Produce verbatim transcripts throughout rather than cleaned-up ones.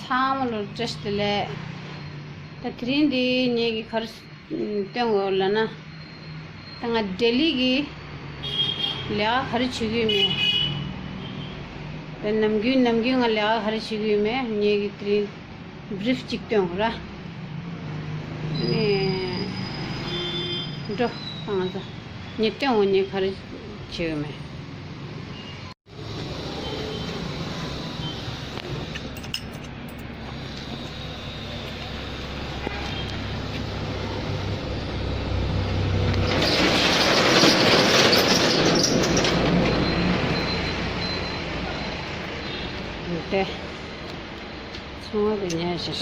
ཚང་མ་ལ་བཀྲ་ཤིས་བདེ་ལེགས། ད་དེ་རིང་འདི་ངེད་ཀྱིས་ག་རེ་སྟོན་དགོས་ལབ་ན། ད་ང་ལྡི་ལི་གི་ལས་ཀ་ག་རེ་བྱེད་ཀྱི་ཡོད་མེད། ད་ནམ་རྒྱུན་ནམ་རྒྱུན་ང་ལས་ཀ་ག་རེ་བྱེད་ཀྱི་ཡོད་མེད་ངེད་ཀྱིས་དེ་རིང་བི་རིཕ་ཅིག་སྟོན་དགོས་ར། ཨ་ནི་འགྲོ། ད་ང་ཚོ་ངས་སྟོན་དགོས། ངས་ག་རེ་བྱེད་ཀྱི་ཡོད་མེད། དེ་ཚོང་བ་དེ་ཉལ་ཞིག་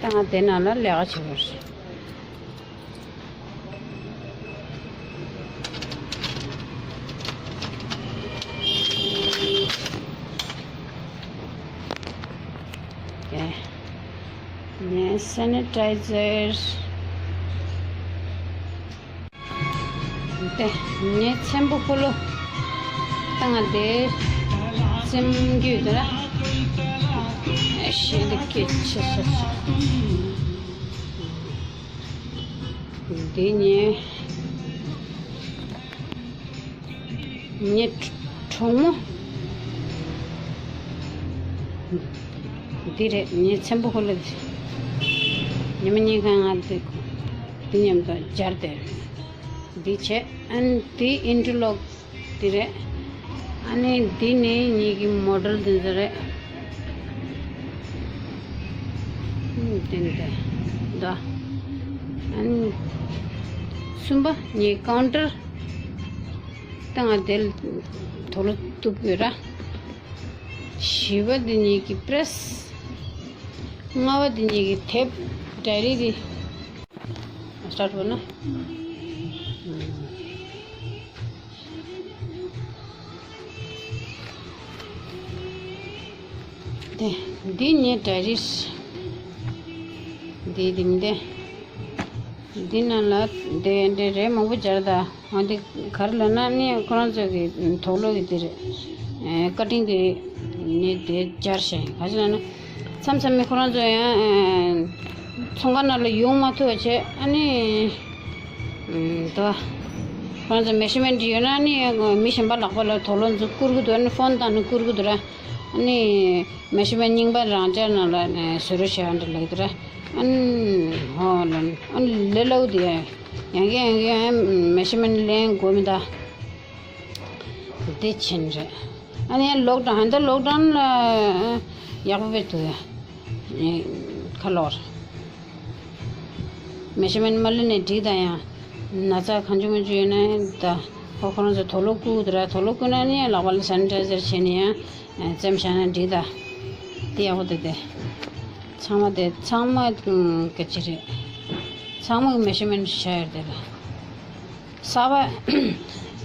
ད་ང་དེ་ནང་ལ་ལས་ཀ་བྱེད་དགོས་རེད། ངས་སེ་ནི་ཊའི་ཛར། དེ་ངས་ཚེམ་བུ་ཁོ་ལོ་ད་ང་དེ་ཚེམ་རྒྱུད་དེ་ལ་ཤེས་ལེགས་སྐྱེས་ཆེ་ཤོས། འདི་ངའི་ངའི་གྲོགས་མོ། འདི་རེད། ངའི་ཚེམ་བུ་ཁོ་ལ་ཉི་མ་གཉིས་ཁ་ང་འདི་འདི་མཉམ་དུ་སྦྱར་ཏེ་འདི་བྱས། ཨ་ནི་འདི་ཨིན་ཊར་ལོག་འདི་རེད། ཨ་ནི་འདི་ནི་ངེད་ཀྱི་མོ་ཌེལ་འདི་ཚོ་རེད། ཨ་ནི་འདི་ནི་དེ་འདི། ཨ་ནི་གསུམ་པ་ངེད་ཀའུན་ཊར། ད་ང་དེ་ལ་དུག་ལོག་གཏུབ་དགོས་ར། བཞི་པ་འདི་ངེད་ཀྱི་པི་རེ་སི། ལྔ་པ་འདི་ངེད་ཀྱི་དེབ་ཌའི་རི་འདི། སི་ཊར་ཊི་བྱས་ན། དེ་འདི་ངའི་ཌའི་རི། འདི་འདི་མི་འདི། འདི་ནང་ལ་དེ་འདྲ་རེ་མང་པོ་སྦྱར་ད། འོ་འདི་ག་རེ་ལབ་ན་ནི་ཁོ་རང་ཚོ་གི་དུག་ལོག་གི་འདི་རེད། ཀ་ཊིང་གི་ནི་དེ་སྦྱར་བྱས། ག་རེ་ལབ་ན་མཚམས་མཚམས་མི་ཁོ་རང་ཚོ་ཡང་ཚོང་ཁང་ནང་ལ་ཡོང་མ་ཐུབ་པ་བྱས། ཨ་ནི། ཨུམ། དོ། ཁོང་ཚོ་མེ་ཞར་མེན་ཊི་ཡོད་ན་ནི་མི་གཞན་པ་ལག་པ་ལ་དུག་ལོག་འཛུགས་བསྐུར་གི་འདུག་ཨ་ནི་ཕོན་བཏང་ནས་བསྐུར་གི་འདུག་ར། ཨ་ནི་མེ་ཞར་མེན་ཊི་རྙིང་པ་རང་འཇགས་ནང་ལ་ནས་བཟོ་རོགས་བྱས་ཨ་འདྲ་ལབ་ཀྱི་འདུག་ར། ཨ་ནི་ཧོ་ལ་ཨ་ནི་ལས་སླ་པོ་དེ་ཡང་ཡང་གི་ཡང་གི་ཡང་མེ་ཞར་མེན་ཊི་ལེན་དགོས་མི་གདའ། དེ་ཕྱིན་རེད། ཨ་ནི་ལོག་ཌའུན་ཧན་ད་ལོག་ཌའུན་ལ་ཡག་པོ་བྱས་འདུག་ཡ། ཁ་ལོར། མེ་ཞར་མེན་ཊི་མ་ལེན་ནས་འགྲིག་ད་ཡང་། ན་ཚ་གང་བྱུང་མང་བྱུང་ཡོད་ན་ད། ཁོ་ཁོ་རང་ཚོ་དུག་ལོག་བསྐུར་གི་འདུག་ར། དུག་ལོག་བསྐུར་ན་ནི་ལག་པ་ལ་སེ་ནི་ཊའི་ཛར་བྱས་ནས་ཡང་བཙེམས་བཞག་ན་འགྲིག་ད། དེ་ཡག་པོ་འདུག་དེ། ཚང་མ་དེ་ཚང་མ་ག་ཅི་རེད། ཚང་མ་གི་མེ་ཞར་མེན་ཊི་བྱས་ཡོད་དེ་ལ། གསར་པ།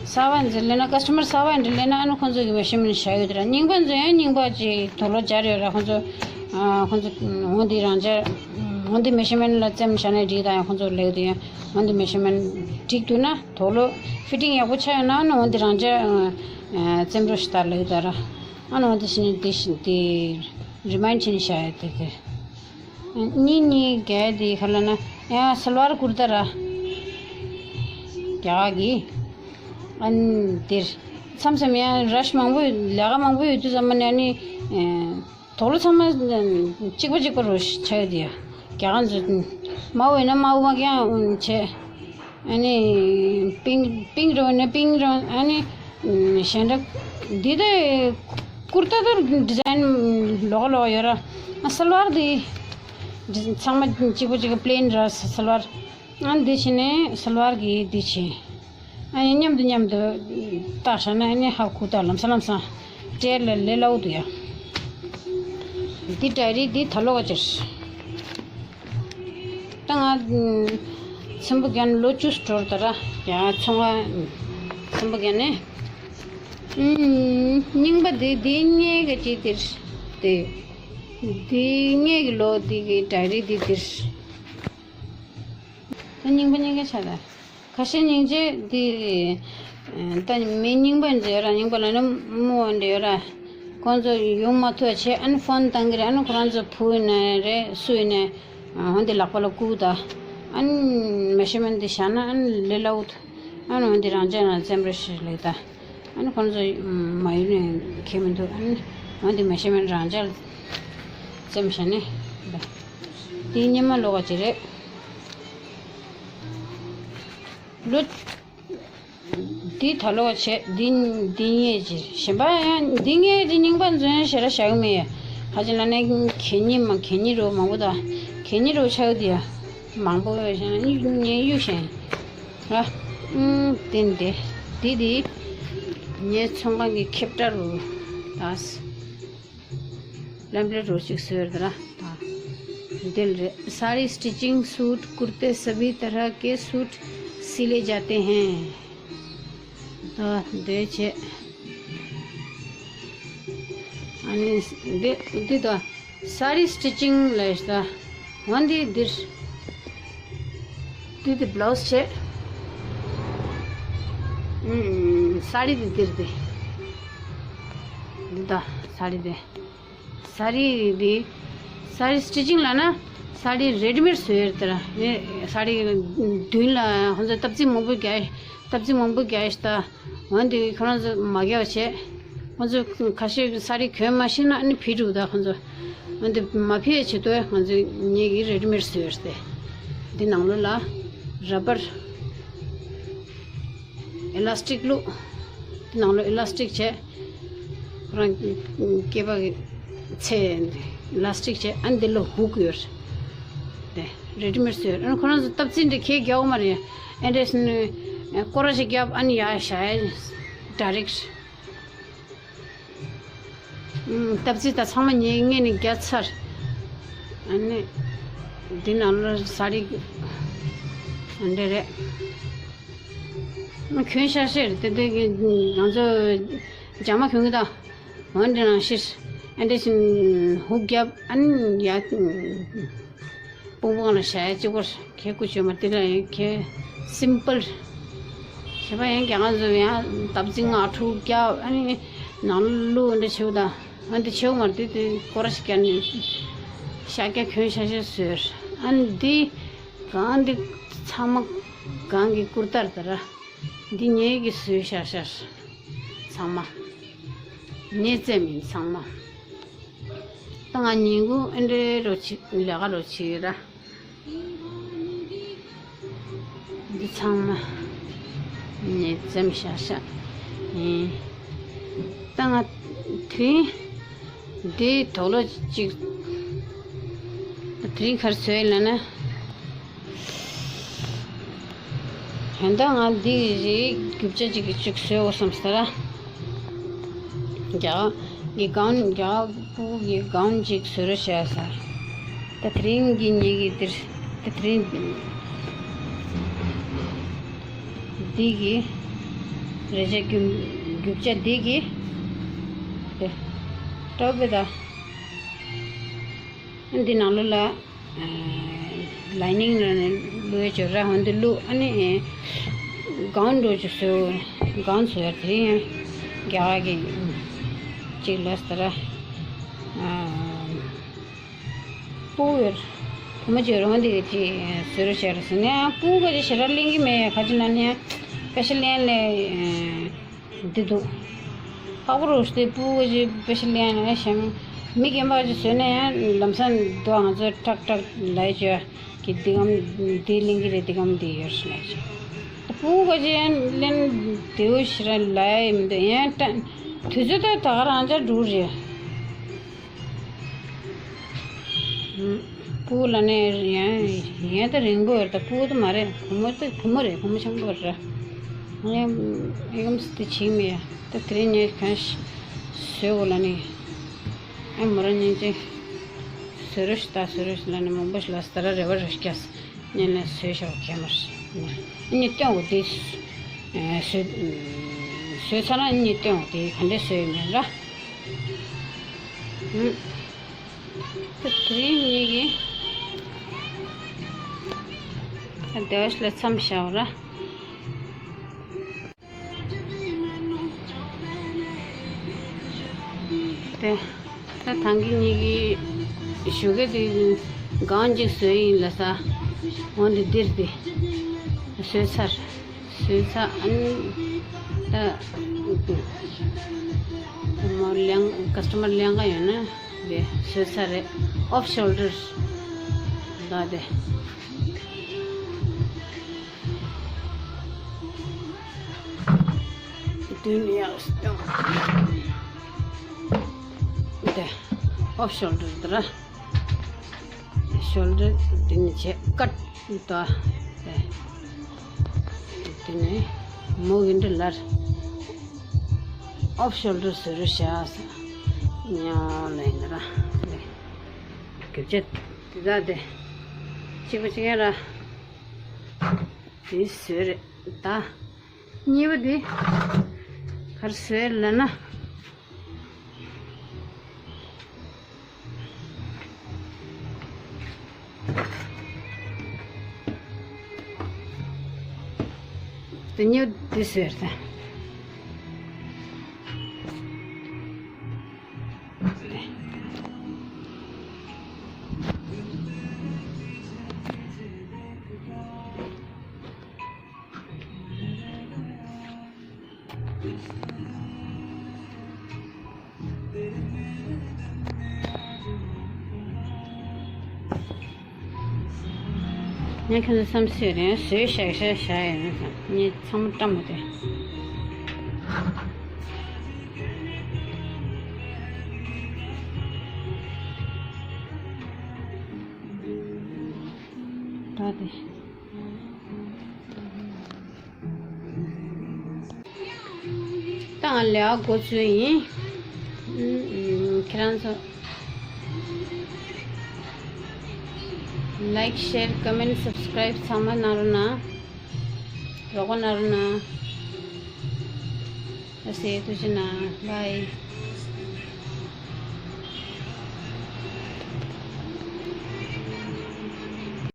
གསར་པ་འདི་ལེན་ན་ཀ་སི་ཊ་མར་གསར་པ་འདི་ལེན་ན་ཨ་ནི་ཁོང་ཚོ་གི་མེ་ཞར་མེན་ཊི་བྱས་ཡོད་དེ་ར། རྙིང་པ་ཚོ་ཡང་རྙིང་པ་ཅིག་དུག་ལོག་སྦྱར་ཡོད་ར། ཁོང་ཚོ། ཨ། ཁོང་ཚོ་འོ་འདི་རང་འཇགས། འོ་འདི་མེ་ཞར་མེན་ཊི་ལ་བཙེམས་བཞག་ན་འགྲིག་ད་ཡང་ཁོང་ཚོ་ལབ་ཀྱི་འདུག་ཡ། འོ་འདི་མེ་ཞར་མེན་ཊི་འགྲིག་འདུག་ན་དུག་ལོག་ཕི་ཊིང་ཡག་པོ་ཆགས་ཡོད་ན་ཨ་ནི་འོ་འདི་རང་འཇགས། ཨ། བཙེམས་རོགས་ཞུ་ད་ལབ་ཀྱི་འདུག་ར། ཨ་ནི་འོ་འདི་བྱས་ནས་འདི་བྱས་ནས་འདི་རི་མའིན་ཌི་བྱས་ནས་བཞག་ཡོད་དེ་དེ། གཉིས་གཉིས་བརྒྱད་དེ་ག་ལ་ན་ཡང་སལ་ཝར་ཀུར་ཏ་ར། རྒྱ་གར་གྱི། ཨ་ནི་དེར། མཚམས་མཚམས་ཡང་ར་ཤི་མང་པོ་ལས་ཀ་མང་པོ་ཡོད་དུས་ཙམ་པ་ནས་ཨ་ནི། དུག་ལོག་ཚང་མ་གཅིག་པ་གཅིག་པ་རུ་ཆགས་ཡོད་དེ་ཡ། རྒྱ་གར་ཚོ་དམར་པོ་ཡིན་ན་དམར་པོ་མ་ཀྱང་བྱས། ཨ་ནི་པིང་པིང་རོ་ནི་པིང་རོ། ཨ་ནི་གཞན་འདྲ་འདི་དེ་ཀུར་ཏ་དེར་ཌི་ཛའིན་ལོགས་ལོགས་ཡོད་ར། ཨ་སལ་ཝར་དེ་ཚང་མ་གཅིག་པ་གཅིག་པ་པི་ལེན་ར་སལ་ཝར། ཨ་འདི་བྱས་ནས་སལ་ཝར་གི་འདི་བྱས། ཨ་ནི་མཉམ་དུ་མཉམ་དུ་བཏགས་བཞག་ན་ཨ་ནི་ཧ་གོ་ད་ལམ་སང་ལམ་སང་སྤྲད་ལ་ལས་སླ་པོ་འདུག་ཡ། འདི་ཌའི་རི་འདི་ད་ལོག་ག་ཅིར། ད་ང་ཚེམ་བུ་རྒྱག་ནས་ལོ་བཅུ་འགྲོ་ད་ར། ཡ་ཚོང་པ་ཚེམ་བུ་རྒྱག་ནས། ཨུམ། རྙིང་པ་འདི་འདི་སྔས་ཀྱི་ཅིག་འདིར། འདི། འདི་སྔས་ཀྱི་ལོ་འདི་གི་ཌའི་རི་འདི་འདིར། ད་རྙིང་པ་རྙིང་པ་ཆགས་ད། ཁ་ཤས་སྙིང་རྗེ་འདི། ད་མི་རྙིང་པ་འདི་ཡོད་ར། རྙིང་པ་ལ་ནི་རྨོ་འདི་ཡོད་ར། ཁོང་ཚོ་ཡོང་མ་ཐུབ་བྱས། ཨ་ནི་ཕོན་བཏང་གི་རེད། ཨ་ནི་ཁོ་རང་ཚོ་བུ་ཡིན་ནའི་རེད། སུ་ཡིན་ནའི། ཨ། འོན་ཏེ་ལག་པ་ལ་བསྐུར་ད། ཨ་ནི་མེ་ཤར་མེན་ཊི་དེ་བཞག་ན་ཨ་ནི་ལས་སླ་བོ་འདུག་ཨ་ནི་འོན་ཏེ་རང་འཇགས་ནང་བཙེམ་རོགས་ཞེས་ལབ་ད། ཨ་ནི་ཁོང་ཚོ་མ་ཡུལ་ནས་ཁྱེར་མི་འདུག་ཨ་ནི་འོན་ཏེ་མེ་ཤར་མེན་ཊི་རང་འཇགས་བཙེམ་བྱས་ནས། འདི་སྔོན་མ་ལོགས་ཀ་ཅིག་རེད། ལོ། འདི་ད་ལོགས་བྱས། འདི་འདི་ཉལ་ཅིག་གཞན་པ་ཡང་འདི་ཉལ་ཅིག་རྙིང་པ་འཛོན་ཞེ་དྲག་བཞག་གི་མེད། ཁ་ཅིག་ལ་ནས་གད་སྙིགས་མ། གད་སྙིགས་རོ་མང་པོ་དང་། གད་སྙིགས་རོ་ཆགས་དེ་ཡ་མང་པོ་ཡོད་བཞག་ན་ངས་གཡུག་བཞག་ཡིན། ར། ཨུམ། དེ་འདི་འདི་འདི་ངའི་ཚོང་ཁང་གི་ཁེབས་ཀྲ་རུ་ད། ལམ་རེ་རོ་གཅིག་བཟོས་རེད་ད་ར། ད་འདི་རེད། sari stitching suit कुर्ते सभी तरह के सूट सिले जाते हैं। ད་འདི་བྱས། ཨ་ནི་འདི་འདི་ད་སཱ་རི་སི་ཊི་ཅིང་ལབ་ཡས་ད། འོ་འདི་འདིར། འདི་འདི་བླའུ་ཛི་བྱས། ཨུམ། སཱ་རི་འདི་འདིར་འདི། འདི་ད་སཱ་རི་འདི། སཱ་རི་འདི། སཱ་རི་སི་ཊི་ཅིང་ལབ་ན། སཱ་རི་རེ་ཌི་མེཌ་བཟོས་ཡོད་རེད་ད་ར། ངས་སཱ་རི་མདུན་ལ་ཁོང་ཚོ་སྟབས་ཚིགས་མང་པོ་རྒྱག་སྟབས་ཚིགས་མང་པོ་རྒྱག་ཡས་ད། འོན་ཏེ་ཁོ་རང་ཚོ་མ་རྒྱག་བྱས། ཁོང་ཚོ་ཁ་ཤས་ཀྱིས་སཱ་རི་གྱོན་མ་ཤེས་ན་ཨ་ནི་ཕུད་འགྲོ་ད་ཁོང་ཚོ། འོན་ཏེ་མ་ཕུད་ཡས་ཆེད་དུ་ང་ཚོས་ངེད་ཀྱིས་རེ་ཌི་མེཌ་བཟོས་ཡོད་རེད་དེ། འདི་ནང་ལོགས་ལ་ར་བར། ཨི་ལ་སི་ཊིག་བླུགས། འདི་ནང་ལོགས་ཨི་ལ་སི་ཊིག་བྱས། ཁོ་རང་སྐེད་པ་གི་ཚད་ཨི་ལ་སི་ཊིག་བྱས། ཨ་ནི་འདི་ལ་ཧུག་ཡོད་རེད་དེ། རེ་ཌི་མེཌ་བཟོས་ཡོད་རེད། ཨ་ནི་ཁོ་རང་ཚོ་སྟབས་ཚིགས་འདི་ཁྱེད་རྒྱག་དགོས་མ་རེད། ཨེ་འདྲས་ནི་སྐོར་ར་ཞིག་བརྒྱབ། ཨ་ནི་ཡར་བཞག་ཡས་ཌའི་རེག་ཊི། ཨུམ། སྟབས་ཚིགས་ད་ཚང་མ་ངས་ངས་ནི་རྒྱག་ཚར། ཨ་ནི་འདི་ནང་ལོགས་སཱ་རི་འདི་རེད། ཨ་གྱོན་ཤར་ཤར་རེད་དེ། དེ་ང་ཚོ་རྒྱ་མ་གྱོན་གི་ད། འོ་འདི་ནང་ཤིར་ཨ་འདྲ་ཞིག་ཧུག་རྒྱབ། ཨ་ནི་ཡ། པུང་པུང་ལ་བཞག་ཡ་གཅིག་པོར་ཁྱེད་སྐུ་བཅོས་མ་འདི་ལ་ཡང་ཁྱེད་སིམ་པལ། བྱས་པ་ཡང་རྒྱ་གར་ཚོ་ཡང་སྟབས་ཚིགས་ང་ཕྲུག་རྒྱབ། ཨ་ནི་ནང་ལོགས་འདི་བྱེད་དང་། ཨ་འདི་བྱེད་མ་འདི་དེ་སྐོར་ར་ཞིག་བརྒྱབ་ནས་ཤར་རྒྱག་གྱོན་ཤར་ཤར་བཟོས། ཨ་ནི་འདི་གང་འདི་ཚང་མ་གང་གི་ཀུར་ཏར་ད་ར། འདི་ངེད་ཀྱིས་བཟོས་ཤར་ཤར། ཚང་མ་ངས་བཙེམས་ཡིན་ཚང་མ། ད་ང་ཉིན་གུང་ཨེ་འདྲའི་རོ་ཆི་ལས་ཀ་རོ་ཆི་ར། འདི་ཚང་མ་ངས་བཙེམས་ཤག་ཤག་ཡིན། ད་ང་དེ་རིང་འདིའི་དོགས་ལོ་གཅིག་དེ་རིང་ག་རེ་བཟོས་ལབ་ན། ད་ལྟ་ང་འདི་རིགས་རྒྱུ་ཆ་གཅིག་གཅིག་བཟོས་འོ་བསམ་ས་ར། རྒྱ་གར་གི་གའུན། རྒྱ་གར་ཕྲུ་གུ་གི་གའུན་གཅིག་བཟོ་རོགས་བྱས་ས། ད་དེ་རིང་གི་ངེད་ཀྱི་འདིར། ད་དེ་རིང་འདི་གི་རེ་ཆ་རྒྱུ་རྒྱུ་ཆ་འདི་གི་དེ་སྤྲོ་པོ་ད། འདི་ནང་ལོགས་ལ། ལའི་ནིང་ལ་ནི་བླུགས་ཡོད་ཅོ་ར། ཧོན་དུ་བླུགས། ཨ་ནི་གའུན་འགྲོ་ཅོ་བཟོས། གའུན་བཟོས་ཡ་དེ་རིང་རྒྱ་གར་གི་གཅིག་ལ་སྟ་ར། སྤུ་གུ་ཡོད། བུ་མོ་ཅོ་ར་ཧོན་དུ་གཅིག་བཟོས་རོགས་བྱས་ར་ཟེར་ནས། སྤུ་གུ་ག་ཅིག་ཞེ་དྲག་ལེན་གི་མེད། ཁ་ཅིག་ལ་ནི་སྤེ་ཤལ་ལེན་ལེ། འདི་འདུག་ཕག་པ་རུ་སྟེ་སྤུ་གུ་ཅིག་སྤེ་ཤལ་ལེན་ནས་ཞེ། མི་རྒན་པ་ཅིག་བཟོས་ན་ཡང་ལམ་སང་འདུག་ང་ཚོ་ཀྲག་ཀྲག་ལབ་ཡ་ཅིག་ཡོད་གི། འདི་གམ་འདི་ལེན་གི་རེད། འདི་གམ་འདི་ཡོད་ལབ་ཡ་ཅིག་སྤུ་གུ་ཅིག་ཡང་ལེན་བདེ་བོ་ཞེ་དྲག་ལབ་ཡ་མི་འདུག་ཡང་ཀྲ། དུས་ཚོད་ད་ད་ག་རང་ཅག་འགྲོ་རེད། སྤུ་གུ་ལ་ནི་ཡང་ཡང་ད་རིང་པོ་ཡོད་རེད། ད་སྤུ་གུ་ད་མ་རེད། བུ་མོ་ད་བུ་མོ་རེད། བུ་མོ་ཆུང་པོ་རེད། ངས་ཨེ་གམ་སི་དེ་བྱེད་མི་ཡ། ད་དེ་རིང་ངས་གང་ཞིག་བཟོས་གོ་ལ་ནི། ཨེ་མོ་རང་ཉིན་ཅིག་བཟོས་རོགས་ཤིག་ད་བཟོས་རོགས་ཤིག་ལ་ནི་མང་པོ་ཞིག་ལ་སི་ད་ར་རེ་བ་རེ་སྐྱ་སི་ཉན་ལ་བཟོས་ཤོག་ག་མར་ནི་སྟོན་གོ་དེ། བཟོས་བཟོས་ཚར་ན་ནི་སྟོན་གོ་དེ་ག་འདྲས་བཟོས་ཡོད་མེད་ར། ད་དེ་རིང་ངེད་ཀྱི་ད་སྡེ་བ་ཞིག་ལ་མཚམས་བཞག་ར། ད་ཐང་གི་གཉིས་ཀྱི་ཞོགས་ཀས་དེ་གང་ཅིག་བཟོས་ཡིན་ལ་ས། འོ་འདི་འདིར་དེ་བཟོས་ཚར། བཟོས་ཚར་ཨ་ནི་ད་མོ་ལེན་ཀ་སི་ཊ་མར་ལེན་ག་ཡོད་ན་དེ་བཟོས་ཚར་རེད། ཨོཕ་ཤོལ་ཌར་ད་དེ། དུས་ནི་ཡག་སྟོང་། དེ་ཨོཕ་ཤོལ་ཌར་དེ་ར། ཤོལ་ཌར་དེ་ནི་བྱས་ཀཊ་དོ། དེ་ནི་མོ་གི་འདི་ལར་ཨོཕ་ཤོལ་ཌར་བཟོ་རུ་བྱ་ས་ཉོ་ལེ་ནི་ར། དེ་གི་བྱས་དེ་ད་དེ་གཅིག་པ་གཅིག་ཡ་ར། དེ་བཟོས་རེད་ད། གཉིས་པ་དེ་གར་བཟོས་ལ་ན། དེ་གཉིས་པ་དེ་བཟོས་རེད་ད། ངས་ཁྱོད་ཚོ་བསམ་སྲིད་རེད། བཟོས་བཞག་བཞག་བཞག་ཡོད་ན་བསམ། ངས་ཚང་མ་བཀྲམ་མོ་དེ། ད་དེ། ད་ང་ལས་ཀ་འགོ་ཚུགས་ཡིན། ཨུམ། ཁྱེད་རང་ཚོ་ལའིཀ་ཤེར་ཀོ་མེན་སབ་སི་ཀ་རའིབ་ཚང་མ་གནང་རོགས་གནང་། རོགས་པ་གནང་རོགས་གནང་། ཨ་སེ་ཐུགས་རྗེ་གནང་། བྷའི།